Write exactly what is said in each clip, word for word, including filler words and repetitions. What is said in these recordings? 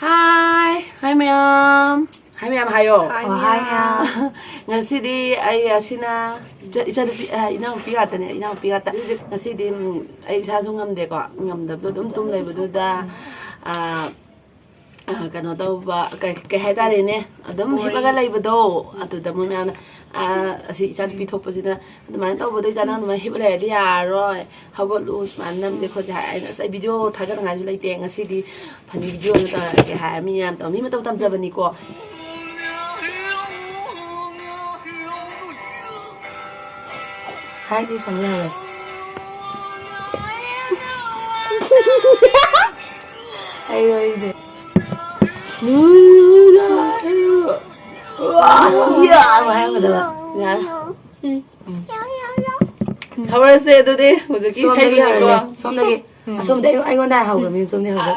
ꯍꯥꯏ ꯍꯥꯏ ꯃꯌꯥꯝ꯫ ꯍꯥꯏ ꯃꯌꯥꯝ ꯍꯥꯏꯌꯣ꯫ ꯑꯣ ꯍꯥꯏ ꯃꯌꯥꯝ꯫ ꯉꯁꯤꯗꯤ ꯑꯩ ꯑꯁꯤꯅ ꯏꯆ- ꯏꯆꯥꯅꯨꯄꯤ ꯑ, ꯏꯅꯥꯎꯅꯨꯄꯤ ꯉꯥꯛꯇꯅꯦ, ꯏꯅꯥꯎꯅꯨꯄꯤ ꯉꯥꯛꯇ꯫ ꯉꯁꯤꯗꯤ ꯎꯝ, ꯑꯩ ꯏꯁꯥꯁꯨ ꯉꯝꯗꯦꯀꯣ, ꯉꯝꯗꯕꯗꯣ ꯑꯗꯨꯝ ꯇꯨꯝ ꯂꯩꯕꯗꯨꯗ ꯑ, ꯑ, ꯀꯩꯅꯣ ꯇꯧꯕ ꯀꯩ, ꯀꯩ ꯍꯥꯏꯇꯥꯔꯦꯅꯦ, ꯑꯗꯨꯝ ꯍꯤꯞꯄꯒ ꯂꯩꯕꯗꯣ꯫ ꯑꯗꯨꯗ ꯃꯣꯏ ꯃꯌꯥꯝꯅ ꯑ, ꯑꯁꯤ ꯏꯆꯥꯅꯨꯄꯤ ꯊꯣꯛꯄꯁꯤꯅ ꯑꯗꯨꯃꯥꯏꯅ ꯇꯧꯕꯗꯣ, "ꯏꯆꯥ ꯅꯪ ꯑꯗꯨꯃꯥꯏꯅ ꯍꯤꯞꯄ ꯂꯩꯔꯗꯤ ꯌꯥꯔꯔꯣꯏ, ꯍꯧꯒꯠꯂꯨ, ꯁꯨꯃꯥꯏꯅ ꯅꯝꯁꯦ ꯈꯣꯠꯁꯦ" ꯍꯥꯏ꯫ ꯑꯩꯅ "ꯑꯁ ꯑꯩ ꯚꯤꯗꯤꯑꯣ ꯊꯥꯒꯠꯅꯉꯥꯏꯁꯨ ꯂꯩꯇꯦ, ꯉꯁꯤꯗꯤ ꯐꯅꯤ ꯚꯤꯗꯤꯑꯣ ꯑꯃ ꯇꯧꯔꯒꯦ" ꯍꯥꯏꯔ ꯃꯤ ꯌꯥꯝ ꯇꯧ, ꯃꯤ ꯃꯇꯧ ꯇꯝꯖꯕꯅꯤꯀꯣ꯫ ꯍꯥꯏꯗꯤ ꯁꯣꯝꯗ ꯍꯥꯏꯔꯁꯤ꯫ ꯍꯩꯔꯣꯏꯗꯤ꯫ ꯌꯥ, ꯑꯃꯨꯛ ꯍꯥꯏꯔꯝꯒꯗꯕ꯫ ꯌꯥꯔꯦ꯫ ꯍꯧꯔꯁꯦ ꯑꯗꯨꯗꯤ ꯍꯧꯖꯤꯛꯀꯤ ꯁꯣꯝꯗꯒꯤ ꯏꯁꯩꯗꯨꯅꯤꯀꯣ꯫ ꯍꯧꯔꯁꯦ꯫ ꯁꯣꯝꯗꯒꯤ꯫ ꯑꯁꯣꯝꯗꯒꯤ ꯑꯩꯉꯣꯟꯗ ꯍꯧꯈ꯭ꯔꯕꯅꯤ, ꯁꯣꯝꯗꯒꯤ ꯍꯧꯈ꯭ꯔꯦ꯫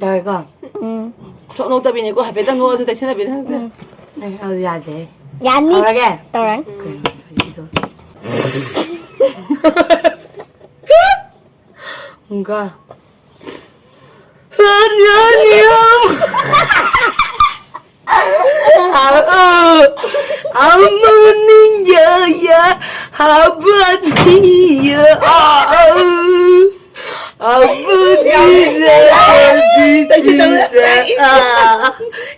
ꯇꯧꯔꯦꯀꯣ꯫ ꯊꯣꯛ ꯅꯣꯛꯇꯕꯤꯅꯤꯀꯣ, ꯍꯥꯏꯐꯦꯠꯇꯪ ꯅꯣꯛꯑꯁꯨ ꯇꯩꯁꯟꯅꯕꯤꯅꯤ ꯈꯪꯗꯦ꯫ ꯑꯦ, ꯑꯗꯨ ꯌꯥꯗꯦ꯫ ꯌꯥꯅꯤ꯫ ꯍꯧꯔꯒꯦ? ꯇꯧꯔꯅꯤ꯫ ꯀꯩꯅꯣ ꯍꯧꯖꯤꯛꯀꯤꯗꯣ? ꯑꯃꯨꯛꯀ꯫ ꯑꯃꯨ ꯅꯤꯡꯖ ꯌꯥ ꯍꯥꯕ ꯊꯤꯌ ꯑ ꯑ꯫ ꯑꯕꯨ ꯊꯤꯖ ꯊꯤꯖ ꯊꯤꯖ ꯑ꯫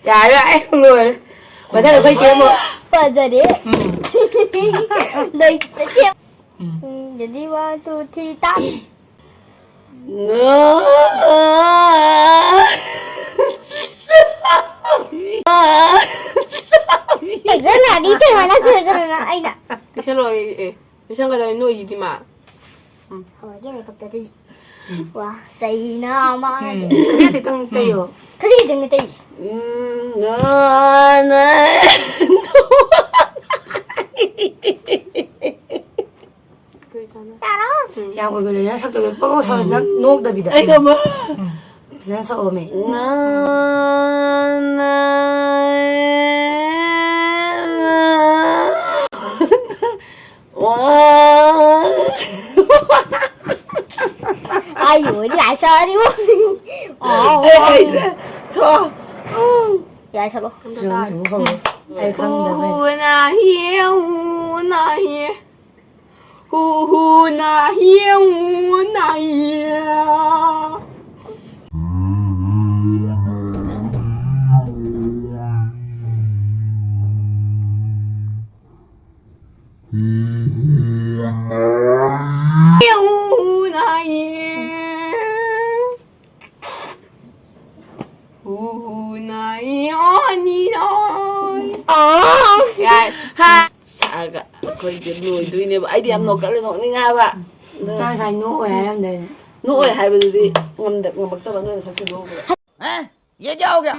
ꯌꯥꯔꯦ, ꯑꯩ ꯂꯣꯏꯔꯦ꯫ ꯃꯊꯪ ꯑꯩꯈꯣꯏ ꯆꯦ ꯑꯃꯨꯛ꯫ ꯐꯖꯔꯦ꯫ ꯂꯩꯇꯦ꯫ ꯎꯝ, ꯑꯗꯨꯗꯤ one, two, three, start꯫ ꯐꯖꯅꯗꯤ ꯇꯧꯕ ꯅꯠꯇ꯭ꯔꯒꯅ ꯑꯩꯅ꯫ ꯄꯤꯁꯜꯂꯣ, ꯑꯦ, ꯑꯦ꯫ ꯄꯤꯁꯟꯒꯗꯕꯅꯤ ꯅꯣꯏꯁꯤꯗꯤ ꯃꯥ꯫ ꯍꯧꯔꯒꯦꯅꯦ ꯄꯛꯇꯗꯤ꯫ ꯋꯥ, ꯆꯩꯅ ꯃꯥꯗꯤ꯫ ꯈꯖꯤꯛ ꯈꯖꯤꯛꯇꯪ ꯇꯩꯌꯣ꯫ ꯈꯖꯤꯛ ꯈꯖꯤꯛꯇꯪ ꯇꯩ꯫ ꯀꯩ ꯆꯥꯅ? ꯌꯥꯝ ꯑꯣꯏꯒꯜꯂꯦ ꯅꯪ ꯁꯛꯇꯕꯗꯣ꯫ ꯄꯪꯅꯣꯛ ꯁꯛꯑꯣ, ꯅꯪ ꯅꯣꯛꯇꯕꯤꯗ꯫ ꯑꯩ ꯀꯃ ꯐꯖꯅ ꯁꯛꯑꯣꯃꯦ꯫ ꯅ ꯅ ꯑꯔꯤꯕ꯫ ꯑꯥꯎ꯫ ꯑꯩ ꯍꯩꯇ꯭ꯔꯦ꯫ ꯊꯣ꯫ ꯌꯥꯏ, ꯁꯛꯂꯣ꯫ ꯆꯨꯝꯃꯤ, ꯑꯃꯨꯛ ꯍꯧꯔꯦ꯫ ꯑꯩ ꯈꯪꯗꯕꯩ꯫ ꯎꯅ ꯍꯤꯌꯦ, ꯎꯅ ꯍꯤꯌꯦ꯫ ꯎꯅ ꯍꯤꯌꯦ, ꯎꯅ ꯍꯤꯌꯦ꯫ Yes. ꯍꯥ꯫ ꯁꯥꯒ ꯑꯩꯈꯣꯏꯒꯤ ꯂꯣꯏꯗꯣꯏꯅꯦꯕ꯫ ꯑꯩꯗꯤ ꯌꯥꯝ ꯅꯣꯛꯀꯜꯂꯦ, ꯅꯣꯛꯅꯤꯡꯉꯦ ꯍꯥꯏꯕ꯫ ꯇꯥ ꯉꯁꯥꯏ ꯅꯣꯛꯑꯣꯏ ꯍꯥꯏꯔꯝꯗꯥꯏꯅꯦ꯫ ꯅꯣꯛꯑꯣꯏ ꯍꯥꯏꯕꯗꯨꯗꯤ ꯉꯝꯗ-, ꯉꯝꯃꯛꯇꯕ ꯅꯣꯏꯅ ꯁꯛꯁꯤ ꯅꯣꯛꯑꯒ꯫ हैं? ये क्या हो गया?